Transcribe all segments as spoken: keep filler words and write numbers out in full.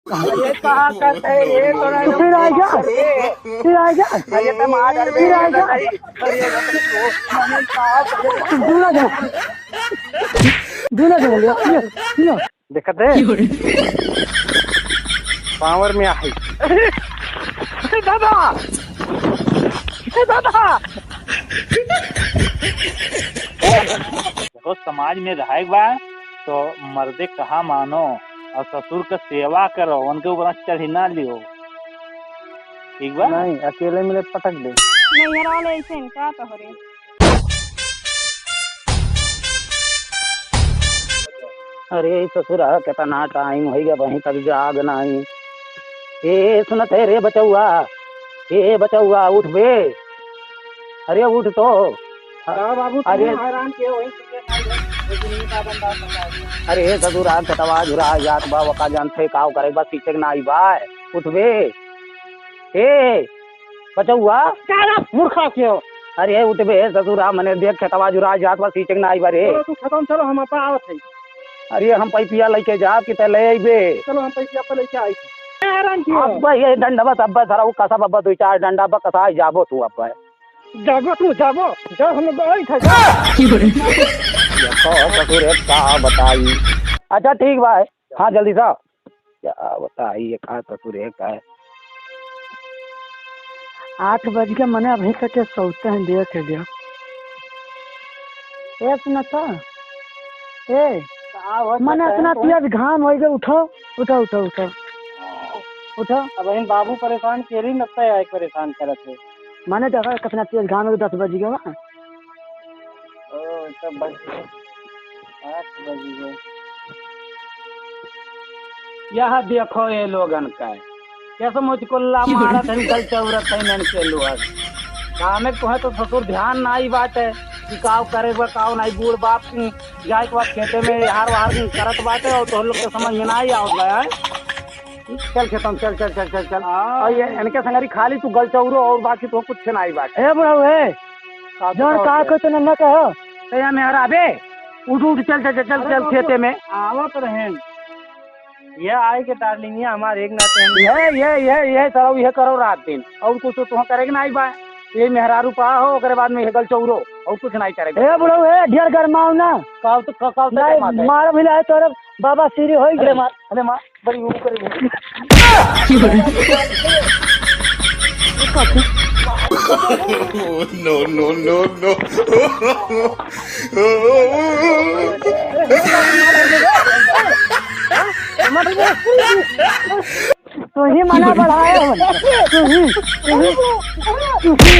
अरे कहाँ करते हैं ये तो नहीं। तू फिर आ जा, फिर आ जा, अरे तो मार डाल फिर आ जा। अरे दूर आ जा, दूर आ जा, ले, ले, ले। देखत है? पावर में आहे। अरे दादा, ए दादा। देखो, समाज में रहे के बा तो मर्दे कहा मानो और ससुर का सेवा करो, उनके ऊपर चढ़ी ना लियो, ठीक बा? नहीं, अकेले मिले पटक दे। नैहरा वाले ऐसे इनका तो हो रे। अरे ससुरा, कितना टाइम होइ गया, अबहीं तक जाग नाहीं। ए सुनत है रे बचउआ, ए बचउआ, उठ बे। अरे उठ तो। का बाबू, अरे। तुम हैरान किए, वही सुनिए, लेकिन ये का बंदा बता दिया। अरे ससुरा, खेतवा झुरा जात बा, वका जानते काव करे बा, सींचे के नाई बा। उठ बे। ए बचउआ। का रे मूर्खा के हो? अरे उठ बे ससुरा, मने देख खेतवा झुरा जात बा, सींचे के नाई बा रे। चलो तू खत्म, चलो हम आपा आवत है। अरे हम पैपिया लेके जाब कि ते ले अइबे? चलो हम पैपिया पे लेके आई। ए, हैरान क्यों? अब ये डंडा बस, अब बस, सारा वो कसा बब्बा दुई चार डंडा बस कसा आई जाबो तू अब। जाबो तू, जाबो, जा हम लोग आई था, जा। ये तो ससुर है, का बताई। अच्छा ठीक बा, हाँ जल्दी सा। क्या बताई, ये का ससुर है, का है? आठ बज के मने अभी तक के सोते हैं, देख लिया। ए सुनता, ए, का होत मने है, इतना कौन? तेज घाम होइ गए, उठो, उठो, उठो, उठो। उठो। अब इन बाबू परेशान के रही, लगता है परेशान करत है। मने देखो कितना तेज घाम है, दस बज गया बा। ओ, तब बज गए। आठ बज गए। यह देखो ये लोगन का है। कैसे मुझकुल्ला मारत है, गल चौरत है इनके लोग। कामे को है तो ससुर ध्यान नाई बाटे कि काव करे बा, काव नाई। बूढ़ बाप की जाए के बाद खेते में हार वार करत बाटे और तो लोग के समझ में नाई आवत बा, हैं? चल खेतम, चल, चल, चल, चल, चल। हाँ। और ये इनके संगरी खाली तू गलचौरो और बाकी तो कुछ नाई बाटे। ए बुढ़ऊ, ए, का जौन बताओ का के? कोई तो नन्ना कहो। ए, या मेहरा बे, उठ, उठ, चल, चल, चल, चल, अरे चल बाबू, खेते में। आवत रहेन। ये आए के डार्लिंग, ये हमार एक नाते हम ये, ये, ये, ये करो, ये करो रात दिन। और कुछ तो तुहाँ करे के नाई बा। ये मेहरारू पा हो, ओकरे बाद में ये गलचौरो, और कुछ नाई करे के। ए बुढ़ऊ, ए, ढेर गरमाओ ना। काव तो, का-, काव तो नाई, गरमात है। मारो भी लाए तोरे बाबा श्री होई अरे गए। मार, अरे मार, बड़ी मुंह करे। No, no, no, no। तू ही मना बढ़ाए हो। तू ही, तू ही, तू ही, तू ही।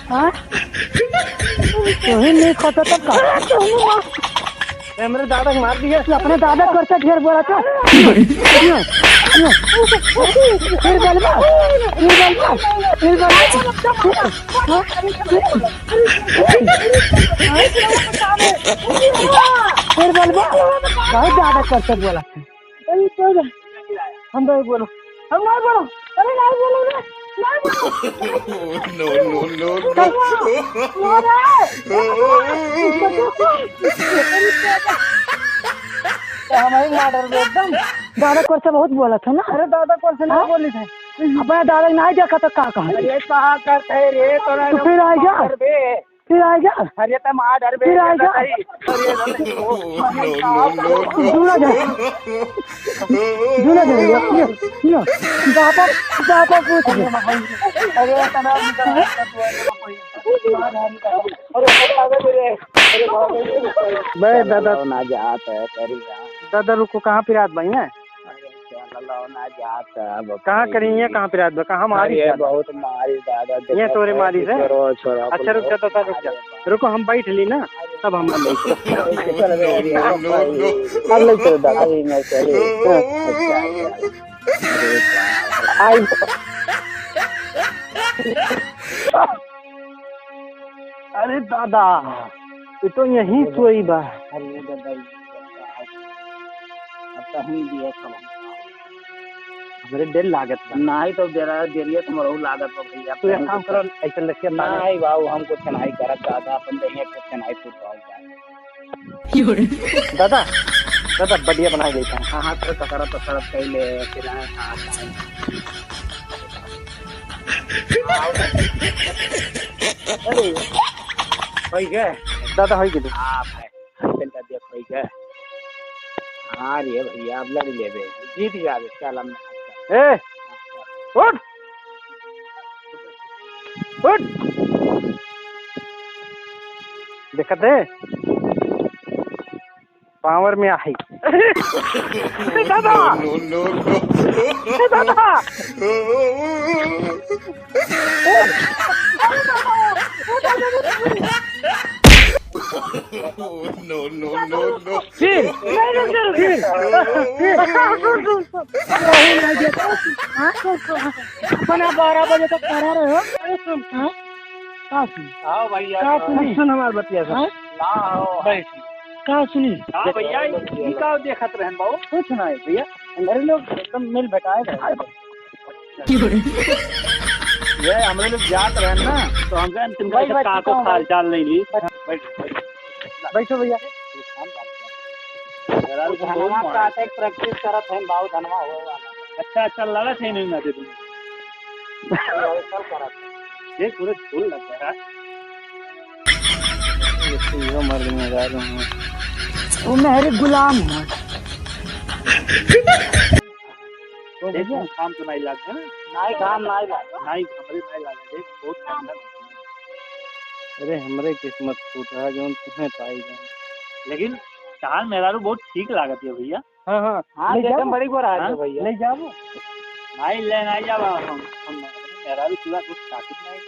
हाँ? तू ही नहीं खोता तब का? ए, मेरे दादा को मार दिया। तू अपने दादा करता ढेर बोला था। फिर बोलबा, फिर बोलबा, फिर बोलबा। फिर बोलबा, बहुत ज्यादा करते बोला। हम नहीं बोलो, हम नहीं बोलो, अरे नहीं बोलो रे, नहीं बोलो। No, no, no, no। तो हम ही मार डाल दे एकदम। दादा कोर से बहुत बोला था ना? अरे दादा कोर से नहीं हाँ? बोली थे। अपना दादा नहीं देखा तो का कहा? अरे कहा करते रे, तो तू फिर आ जा। फिर आ जा। अरे तो मार डर बे, फिर आ जा। अरे, अरे, अरे, दूर आ जा। दूर आ जा। ये, ये। बाबा, बाबा पूछ ले। अरे, तना, अरे, अरे, बे दादा। ना जात है, करी ना। दादा रुको, कहाँ पिरात भाई हैं? अरे, चलो ना जात है, अब कहाँ करी, ये कहाँ पिरात बा? कहाँ मारी अरे, दादा? बहुत मारी दादा, ये देखो, तोरे मारी से? छोड़ो, छोड़ो, अच्छा, रुक जा, दादा, रुक जा। रुको, हम बैठ ली ना, तब हम बैठ ली। अब ले चलो दादा, ये मैं चले। हाँ, अच्छा, अच्छा। आई। अरे दादा, ये तो यहीं सोई बा। अरे दादा, अब कहीं भी है, सब हमरे डर लागत बा। नाही तो डरा, डरिए तो मरहु लागत बा भैया। तू एक काम कर, ऐसे लड़के पागल। नाही बाबू, हम कुछ नाही करत दादा, अपन दहिया कुछ नाही छुपाओ। दादा, तो तब बढ़िया बना लेता है। हाँ, हाँ, तो कसरत, कसरत कर ले, फिर आए, हाँ, हाँ। अरे, होइ गए? दादा, होइ गए। हाँ, भाई, हल्के कर दिया, होइ गए। हाँ रे भैया, अब लड़ लेबे, जीत जाबे, चल, हम ए, उठ, उठ। देखत है? पावर में आई। दादा! No, no, no, no। दादा! No, no, no, no। फिर? नहीं, नहीं, नहीं, फिर। नहीं, नहीं देता। हाँ? अपना बारह बजे तक पढ़ा रहे हो? हाँ? का सुनी? आओ भैया, का सुनी? सुन हमार बतिया सब। हाँ? ना, आओ। बैठ। का सुनी? हाँ भैया, ई का देखत रहन बाबू? कुछ ना है भैया, हमरे लोग एकदम मिल बटाए रहे। ये हमरे लोग जात रहन ना, तो हम कहेन, "तुम भाई, कैसे बैठ, का को बैठ, हाल चाल नहीं ली?" बैठ, बैठ, बैठ। बैठो भैया। जरा रुको, बहुत धनवा मार। का एक practice करत है, बाबू धनवा हो वाला। अच्छा, अच्छा, लड़त है नहीं ना दे दूँ। ये पूरे फूल लग रहा है। ये तो यो मर्द मेहरारू है। वो मेहरी गुलाम है। तो देख, भैया। काम तो नहीं लाग, है ना? नहीं, काम नहीं लाग। नहीं, हमरे नहीं लाग, देख, बहुत काम है। अरे, हमरे किस्मत फूट रहा, जौन तुम्हें पाई जाए। लेकिन चार मेहरारू बहुत ठीक लागत है, भैया। हाँ, हाँ। हाँ, ले देखम जाबो। बड़ी गोर आ हाँ? गए भैया। ले जाबो। नहीं, ले नहीं जाबा हम, हम मेहरारू पूरा कुछ ताकत नहीं।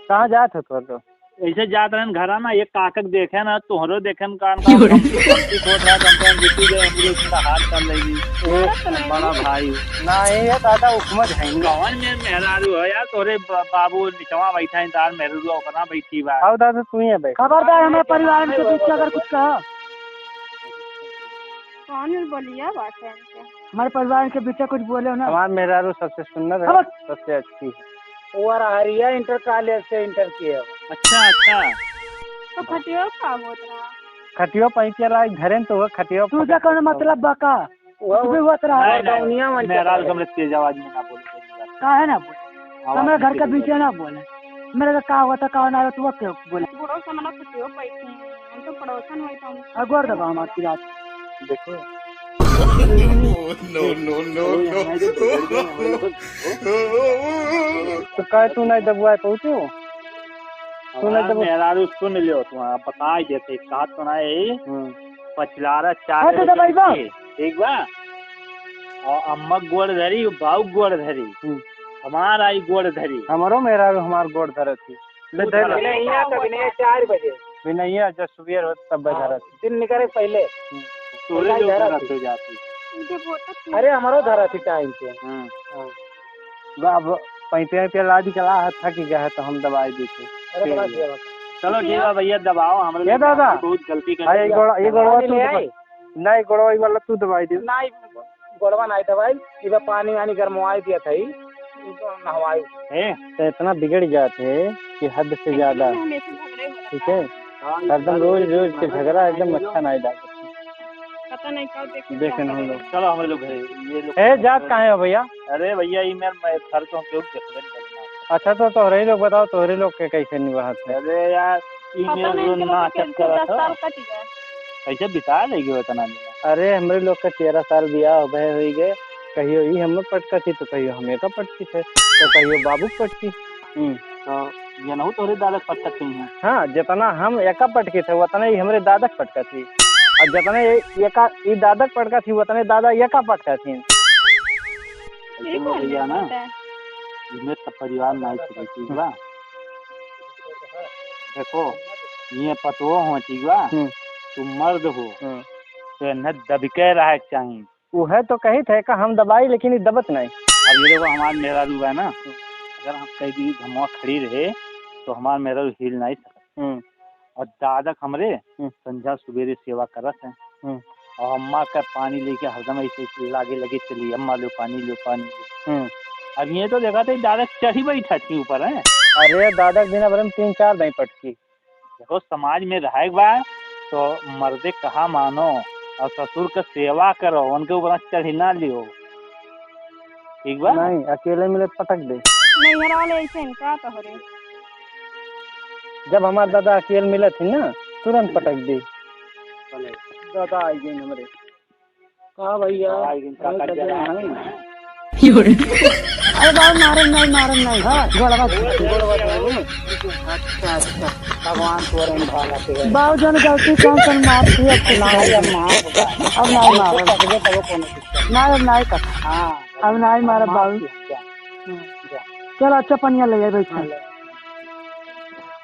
कहाँ जात हो तोर लोग? ऐसे जात रहन घरा ना, एक काकक देखे ना, तोहरो देखे ना, कान का क्यों रे? हम, हम की खोट रहा, हम कहें, "जीती गए, हम लोग इतना हाथ कर लेगी।" ओ, बड़ा भाई। ना, ये दादा हुकूमत है नहीं। कौन में मेहरारू है यार, तोरे ब-, बाबू निचवा बैठा है, तार मेहरारू अपना बैठी बा। आओ दादा, तू ही है बैठ। खबरदार, हमारे परिवार के बीच में अगर कुछ कहा। कौन बोलिया बात है इनके? हमारे परिवार के बीच में कुछ बोले हो ना। हमार मेहरारू सबसे सुंदर है, खबर- सबसे अच्छी है। वो अरहरिया इंटर कॉलेज से इंटर किए हो। अच्छा, अच्छा। तो खटियो का होत रहा? खटियो पैंतिया लायक घरे न तो वो खटियो तू जा कौन मतलब बा का? वो कुछ भी होत रहा। नहीं, नहीं, दुनिया में मेहरारू चल हमरे तेज आवाज में ना बोले। काहे ना बोले? आवाज हमारे घर के बीच में ना बोले। मेरे का, का होता, का ना होता, वो क्यों बोले? बूढ़ो से मना कुछ हो पाई थी। हम तो पड़ोसन हुई तो हम अगोर दबा हमार पिरात। देखो। No, no, no, no। तो काहे तू नहीं दबवाए पहुँचो? तू नहीं हमार दबवा- मेहरारू सुन लियो, तू हाँ, बताई देते, कहा तो ना है। हम्म। पछिलारा चार हाँ, तो बजे दबाई बा। उठी, ठीक बा? और अम्मा गोड़ धरी, बाऊ गोड़ धरी। हम्म। हमार आई गोड़ धरी। हमरो मेहरारू हमार गोड़ धरत ही। ले धर। बिनैया तो बिनैया चार बजे। बिनैया जब सुबेर होत तब हाँ, धरत ही। दिन निकले पहले। हम्म। तोरे लोग धरत हो जाती। अरे हमरो धरत ही टाइम से। हाँ। हाँ। अब पैंतिया, पैंतिया लाद के ला, थक गया है तो हम दबाई देते। अरे बना दिया बस। चलो ठीक है भैया, दबाओ, हमरे ये लोग दादा। बहुत गलती कर हाँ, ये दिया। गोड़-, ये गोड़वा दबाने तू ले दबा-, आए? नहीं, गोड़वा ये वाला तू दबाई दे। नहीं, गोड़वा नहीं दबाई, ये बा पानी वानी गरमवाई दिया था, ये नहवाई। ए, तो इतना बिगड़ जाते हैं कि हद से ज्यादा। हमेशा झगड़े हो रहा है। ठीक है? हाँ, हरदम रोज, रोज के झगड़ा एकदम अच्छा नहीं लगा। पता नहीं कब देखे देखे क्या ना हम लोग। चलो, हम लोग घरे, ये लोग ए, जात कहाँ है भैया? अरे भैया, ये मेरे, मैं घर तो हम लोग देखबे नहीं करना। अच्छा, तो तोहरे लोग बताओ, तोहरे लोग के कैसे निभात है? अरे यार, ई पता मेरे नहीं जो इनके नाटक कैसे करत दस हो। साल कट गया। कैसे बिता लेगी उतना दिन? अरे, हमरे लोग का तेरह साल बियाह भय हुई गए, कहियो ई हम पटकत ही, तो कहियो हम एका पटकी थे, तो कहियो बाबू पटकी। हम्म। तो ये नहु तोहरे दादा पटकत ही हैं। हाँ, जितना हम एका पटकी थे, उतना ही हमरे दादा पटकत ही। और जितने ये, एका, ई दादा पटकत ही, उतने दादा एका पटकत ही। ये ऐसे कौन भैया ना, बात है? इमे त परिवार नाई चली, ठीक बा? देखो, ये पतोह हो, ठीक बा? हम्म। तू मर्द हो, हम्म। तो इन्हें दबके रहे के चाही। उहे तो कही थे का हम दबाई, लेकिन ई दबत नहीं। अब ये देखो, हमार मेहरारू बा ना, हम्म। अगर हम कह दी घमवा खड़ी रहे, तो हमार मेहरारू हिल नहीं सकत। हम्म। और दादक हमरे हम्म। संझा सुबेरे सेवा करत हैं। हम्म। और अम्मा का पानी लेके हरदम ऐसे लागे लगे चली, "अम्मा लो पानी, लो पानी लो।" हम्म। अब ये तो देखा थे दादक चढ़ी बैठा थी ऊपर, हैं? अरे दादक दिन भर में तीन चार दाई पटकी। देखो, समाज में रहे के बा, तो मर्दे कहा मानो, और ससुर के सेवा करो, उनके ऊपर चढ़ी ना लियो। ठीक बा? नहीं, अकेले मिले पटक दे। नैहर वाले ऐसे हैं, का तोहरे? जब हमार दादा अकेले मिले थे ना, तुरंत पटक दे। दादा आई गए हमरे। का भैया? आई गए, का भाई कर दे रहे हैं? अरे बाबू, मारम नहीं, मारम नहीं। हाँ। गोड़वा छू। गोड़वा छू। अच्छा, अच्छा। भगवान तोरे में भाला से है। बाबू जन गलती कौन कौन माफ किया? नहीं, अब माफ होगा। अब नहीं मारम। तबे, तबे कोनो दिक्कत नहीं। नहीं, अब नहीं कर। हाँ। अब नहीं मारब माफ बाबू। किया। हम्म। जा। चल, अच्छा, पनिया ले आ, बैठ। हाँ, ले।